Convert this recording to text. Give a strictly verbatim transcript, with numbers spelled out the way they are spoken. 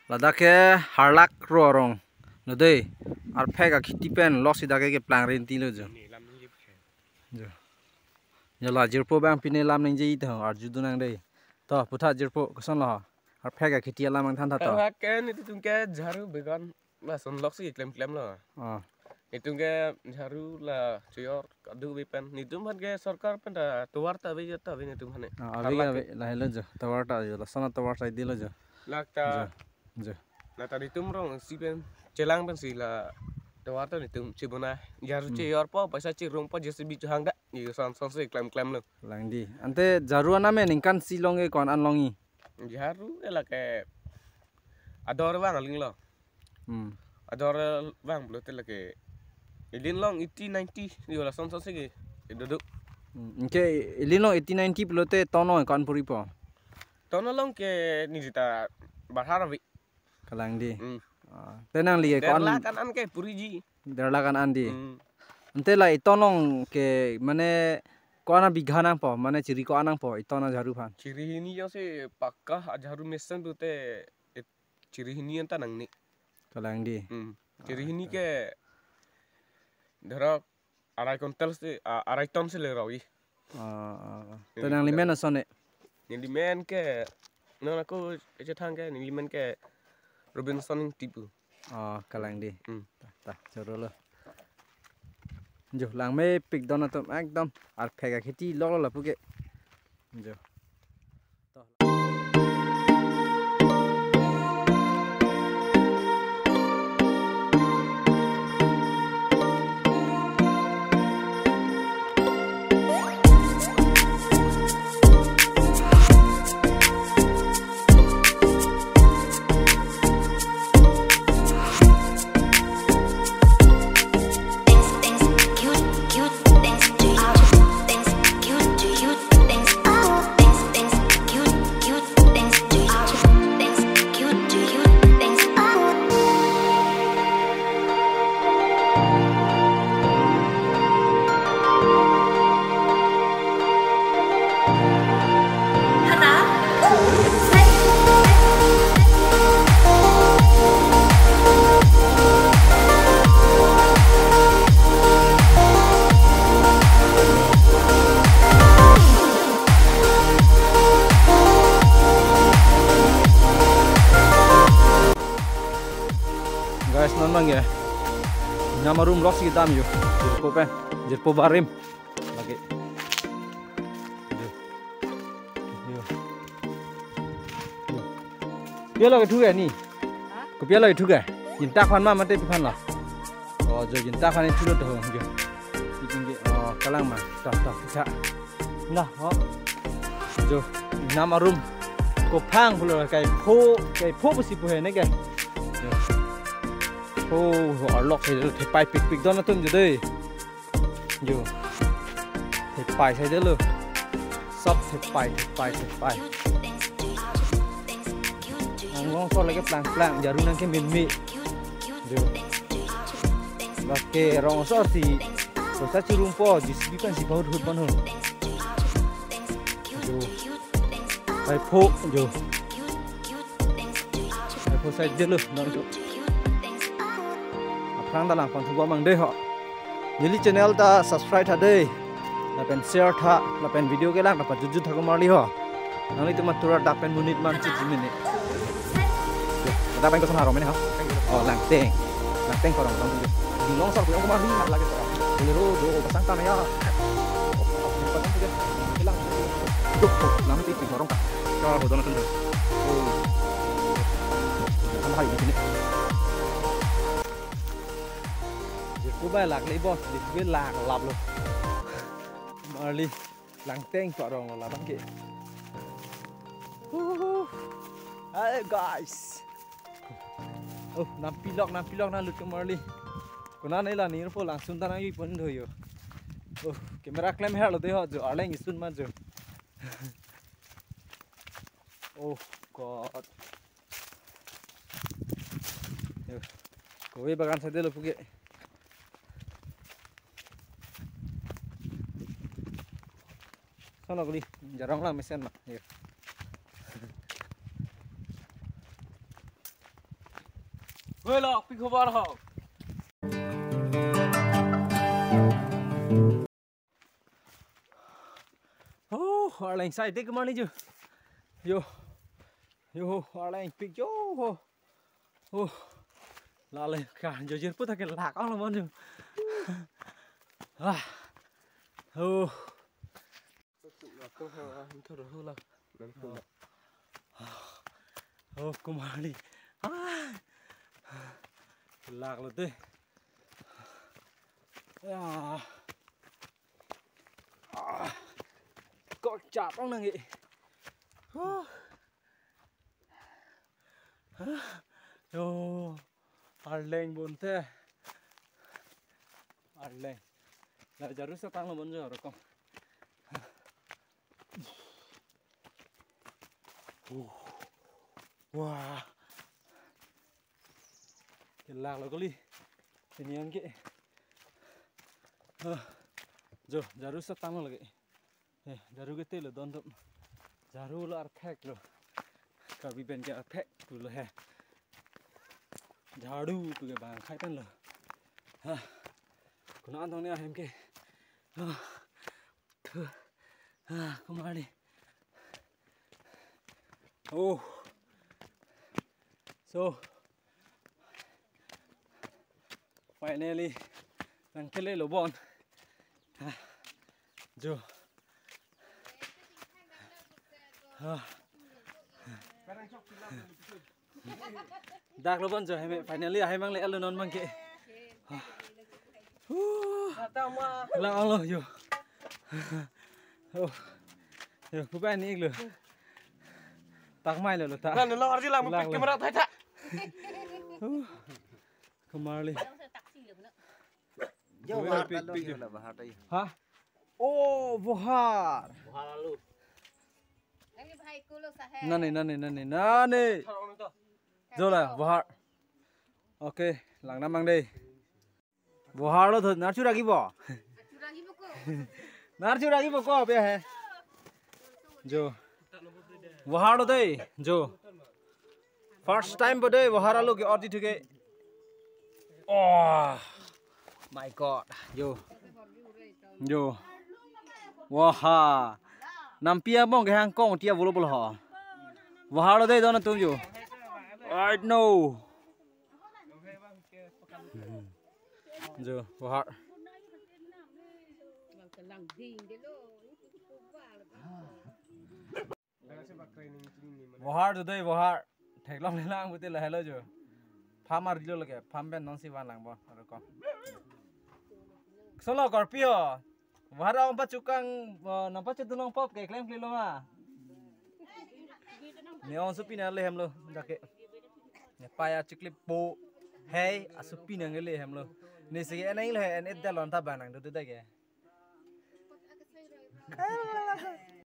Ladak ke Harlak Ro arong lo dei. Arphek akheti pen lok si dak ke keplang rinti lo jo. Jo. Jo la jirpo abang pine lam ningje tho, arju dun nang dei. To, putha jirpo, koson lo? Arphek akheti alam nangthan tha to. Arphek ke nelitum ke jharu began lason lok si klem klem lo. Oh. Nelitum ke jharu la choyor kadokave pen. Nelitum aphan ke sorkar pen ta tovar ta ave ta ave nelitum aphan. Ah, ave. Harlak ke ave, lahelo jo. Tovar ta jo. Lason atovar saidi lo jo. Lak ta. Jo. Jo. Lata nelitum rong si pen chelang pensi la tovar ta nelitum chibona. Jharu, hmm, choyorpo, paisa chirumpo, J C B chohang dak. Ye son son si klem klem lo. Lang dei. Ante jharu anam ningkan isi long ke ko-an an longji? Jharu ke lake ador vang aling lo. Hmm. Ador vang pulote lake ilin along eighty ninety yo, lason son si ke dodok. Hmm. Anke ilin along eighty ninety pulote ton along ko-an puripo? Ton along ke neli ta barhar ave. Kalang dei. Hmm. Ah, te nangli ke der ko-an lakh an an ke puriji. Der lakh an an dei. Hmm. Ante la iton along ke mane ko-an abigha nangpo, mane chiri ko-an nangpo iton ajharu aphan? Chiri hini jongsi pakka ajharu mesen pulote, eh, chiri hini anta nangne. Kalang dei. Hmm. Chiri hini ke dhorok arai quintal si, ah, arai ton si le roi. Ah, ah, ah. Te nangli men ason ne? Neli men ke, non ako echethan ke, neli men ke Robinson Ingti pu. Oh, kalang dei. Hmm. Ta, ta, choro lo. Jo, langmepik don atum ekdom arphek akheti lok lo lapu ke. Jo. Guys, non abang ya. Inam arum lok si kedam yo. Jirpo pen, jirpo barim. Lake. Yo. Yo. Yo. Kopi alo kethu ke ni? Ha? Kopi alo kethu ke? Jinta aphan ma mate pi aphan lo? Oh, jo jinta aphan kethu lo to, jo. Iting ke, oh, kalang ma. Tah, tah, tah. Nah, oh. Jo, inam arum. Kophang pulo kaipho, kaipho pusi pu he ne ke. Jo. Oh, arlok he thepai pikpik don atum jo dei. Jo. Thepai saidelo. Sop thepai, thepai, thepai. Nang longsor lake plang plang, jharu nangkememe. Jo. Lake rong asor si. Paisa chirumpo, J C B pensi pahut hut man ho. Jo. Kaipho, jo. Kaipho saidelo, nang jo. Aphrang ta lang pangthu bom mang dei ho. Neli channel ta subscribe tha dei. Lapen share tha, lapen video kelang ta pajutjut tha komarli ho. Nanglitum atur adak pen monit man chit jimini. Yo, adak pen koson arong mene ha? Oh, Langteng. Langteng arong, arong jo. Di longsor pu arong komarli mat lake arong. Bolero jo, pasang tanah ya. Oh, oh, pasang tu dei. Kelang. Duh, oh, lam ti arong ka. Ka ho don atum jo. Oh. Kan hai di sini. Jirpo bai lak le boss, jirpo bai lak lap lo. Marli Langteng pu arong lo labang ke. Huhuhu. Hi guys. Oh, nampilok, nampilok nanglut ke marli. Konane la nirpo langsun ta nangji pon do yo. Oh, camera klem her lo dei ho jo, arleng isun ma jo. Oh God. Yo. Kopi bagan saidelo puke. Sono kuli, jarong lang mesen ma. Yo. Hoi lo, pi khobor ho? Oh, arleng sai dek mani ju. Yo. Yo, arleng pik yo ho. Oh. Lale ka jojir puta ke lak ang lo bon ju. Ah. Oh. Oh, kumali. Ah. Lak lo te. Ya. Ah. Kok chap ang nang e. Ah. Yo, arleng bon te. Arleng. La jaru setang lo bon jo rokom. Uh. Wah. Kelak lo kali. Ini yang ke. Ah. Jo, jaru setang lo lagi. Eh, jaru ke te lo don dom. Jaru lo arphek lo. Karbi pen ke arphek pu lo he. Jaru pu ke bang khai pen lo. Ha. Kuna antong ni ahem ke. Ha. Thu. Ha, kumali. Oh. So. Finally, nang kele lo bon. Ah, jo. Ah. Dak lo bon jo, heme finally ahai mang le alo non mang ke. Ah. Huh. Lang ang lo jo. Oh. Jo, kubai ni ik lo. Tak mai lo lo ta. Lang lo arji lang Lang lo. Kamera thai tha. Huh. Kumali. Jo, Bahar pik, ta lo pik, jo pik. La Bahar ta jo. Ha? Oh, Bahar. Bahar alu. Nani, nani, nani, nani. Jo la, Bahar. Okay, lang namang dei. Bahar lo thot, nar churagi bo. Nar churagi bo ko, ape he. Jo. Bahar lo dei, jo. First time bo dei, Bahar alu ke ordi thuke. Oh my God, jo. Jo. Waha. Nampi among ke hangkong tia bolo bolo ho. Bahar lo dei don atum jo. I know. Jo, Bahar. Bahar tu dei, Bahar. Theklong le lang betul la hello jo. Pham arlo lake, pham pen non si van lang bo, arokom. Solo korpi ho. Bahar ang pachukang, eh, nang pachudunong pop ke klem klilo ma. Ne ong supi na le hem lo, jake. Ne paya chikli po. Hey, asupi nang le hem lo. Ne sige enang le en et dalon ta banang do do dage.